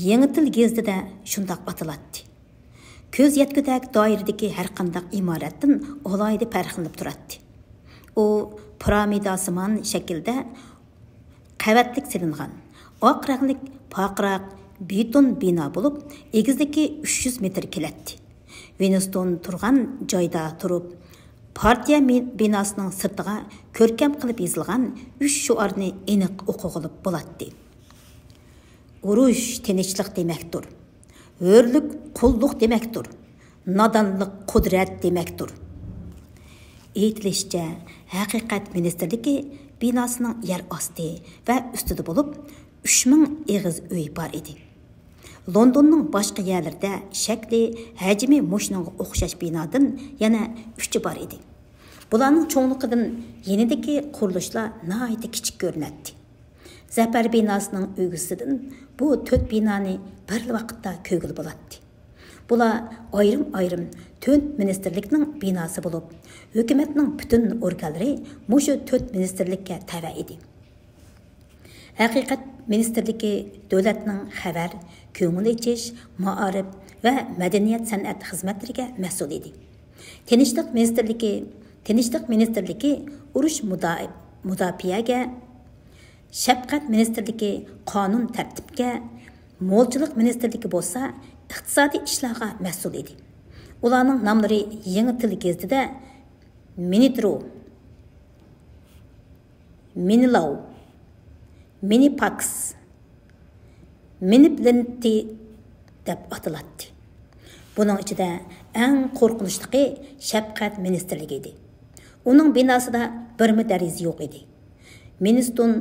يېڭى تىل گېزىتىدە شۇنداق ئاتىلاتتى. كۆز يەتكۈدەك دائىرىدىكى ھەرقانداق ئىمارەتتىن ئالاھىدە پەرقلىنىپ تۇراتتى. ئۇ پىرامىداسىمان شەكىلدە قەۋەتلىك سېلىنغان، ئاق رەڭلىك پارقىراق بېتون بىنا بولۇپ، ئېگىزلىكى ئۈچ يۈز مېتىر كېلەتتى. ۋىنستون تۇرغان جايدا تۇرۇپ، پارتىيە مى-، بىناسىنىڭ سىرتىغا كۆركەم قىلىپ يېزىلغان ئۈچ شوئارنى ئېنىق ئوقۇغىلى بولاتتى. ئۇرۇش تىنچلىق دېمەكتۇر. ھۆرلۈك قۇللۇق دېمەكتۇر. نادانلىق قۇدرەت دېمەكتۇر. ئېيتىلىشىچە، ھەقىقەت مىنىستىرلىكى بىناسىنىڭ يەر ئاستى ۋە ئۈستىدە بولۇپ، ئۈچ مىڭ ئېغىز ئۆي بار ئىدى. لوندوننىڭ باشقا يەرلىرىدە شەكلى، ھەجمى مۇشۇنىڭغا ئوخشاش بىنادىن يەنە ئۈچى بار ئىدى. بۇلارنىڭ چوڭلۇقىدىن يېنىدىكى قۇرۇلۇشلار ناھايىتى كىچىك كۆرۈنەتتى. زەپەر بىناسىنىڭ ئۆگزىسىدىن بۇ تۆت بىنانى بىرلا ۋاقىتتا كۆرگىلى بولاتتى. بۇلار ئايرىم-ئايرىم تۆت مىنىستىرلىكنىڭ بىناسى بولۇپ، ھۆكۈمەتنىڭ پۈتۈن ئورگانلىرى مۇشۇ تۆت مىنىستىرلىككە تەۋە ئىدى. ھەقىقەت مىنىستىرلىكى دۆلەتنىڭ خەۋەر، كۆڭۈل ئېچىش، مائارىپ ۋە مەدەنىيەت سەنئەت خىزمەتلىرىگە مەسئۇل ئىدى. تىنچلىق مىنىستىرلىكى، تىنچلىق مىنىستىرلىكى ئۇرۇش مۇدا-، مۇداپىئەگە، شەپقەت مىنىستىرلىكى قانۇن تەرتىپكە، مولچىلىق مىنىستىرلىكى بولسا ئىقتىسادىي ئىشلارغا مەسئۇل ئىدى. ئۇلارنىڭ ناملىرى يېڭى تىل گېزىتىدە مىنىدرو، مىنىلاۋ، مىنىپاكس، مىنىپلېنتى دەپ ئاتىلاتتى. بۇنىڭ ئىچىدە ئەڭ قورقۇنچلۇقى شەپقەت مىنىستىرلىكى ئىدى. ئۇنىڭ بىناسىدا بىرمۇ دېرىزە يوق ئىدى. مىنىستون،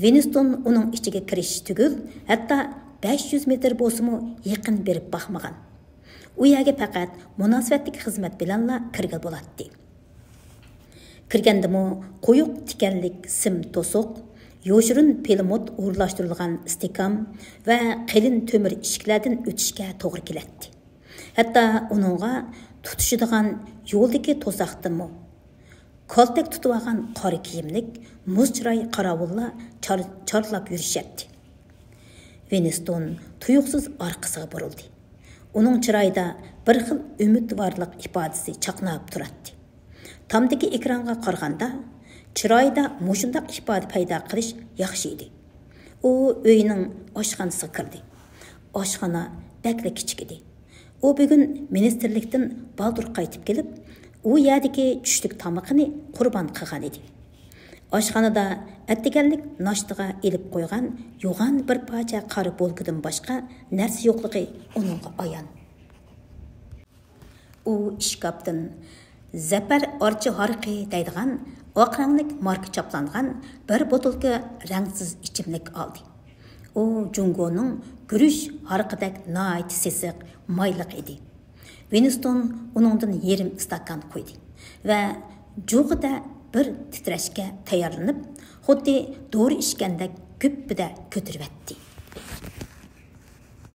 ۋىنستون ئۇنىڭ ئىچىگە كىرىش تۈگۈل، ھەتتا بەش يۈز مېتىر بولسىمۇ يېقىن بېرىپ باقمىغان. ئۇ يەرگە پەقەت مۇناسىۋەتلىك خىزمەت بىلەنلا كىرگىلى بولاتتى. كىرگەندىمۇ قويۇق تىكەنلىك سىم توسۇق، يوشۇرۇن پىلىموت ئورۇنلاشتۇرۇلغان ئىستېھكام ۋە قېلىن تۆمۈر ئىشىكلەردىن ئۆتۈشكە توغرا كېلەتتى. ھەتتا ئۇنىڭغا تۇتىشىدىغان يولدىكى توساقتىنمۇ كالتەك تۇتۇۋالغان قارا كىيىملىك، مۇز چىراي قاراۋۇللار چار-، چارلاپ يۈرۈشەتتى. ۋىنستون تۇيۇقسىز ئارقىسىغا بۇرۇلدى. ئۇنىڭ چىرايىدا بىر خىل ئۈمىدۋارلىق ئىپادىسى چاقناپ تۇراتتى. تامدىكى ئېكرانغا قارىغاندا، چىرايىدا مۇشۇنداق ئىپادە پەيدا قىلىش ياخشى ئىدى. ئۇ ئۆينىڭ ئاشخانىسىغا كىردى. ئاشخانا بەكلا كىچىك ئىدى. ئۇ بۈگۈن مىنىستىرلىكتىن بالدۇر قايتىپ كېلىپ، ئۇ يەردىكى چۈشلۈك تامىقىنى قۇربان قىلغان ئىدى. ئاشخانىدا ئەتىگەنلىك ناشتىغا ئېلىپ قويغان يوغان بىر پارچە قارا بولكىدىن باشقا نەرسە يوقلۇقى ئۇنىڭغا ئايان. ئۇ ئىشكاپتىن زەپەر ئارچا ھارىقى دەيدىغان ئاق رەڭلىك ماركا چاپلانغان بىر بوتۇلكا رەڭسىز ئىچىملىك ئالدى. ئۇ جۇڭگونىڭ گۈرۈچ ھارىقىدەك ناھايىتى سېسىق، مايلىق ئىدى. ۋىنستون ئۇنىڭدىن يېرىم ئىستاكان قۇيدى ۋە جۇغىدە بىر تىترەشكە تەييارلىنىپ، خۇددى دورا ئىچكەندەك گۈپپىدە كۆتۈرۈۋەتتى.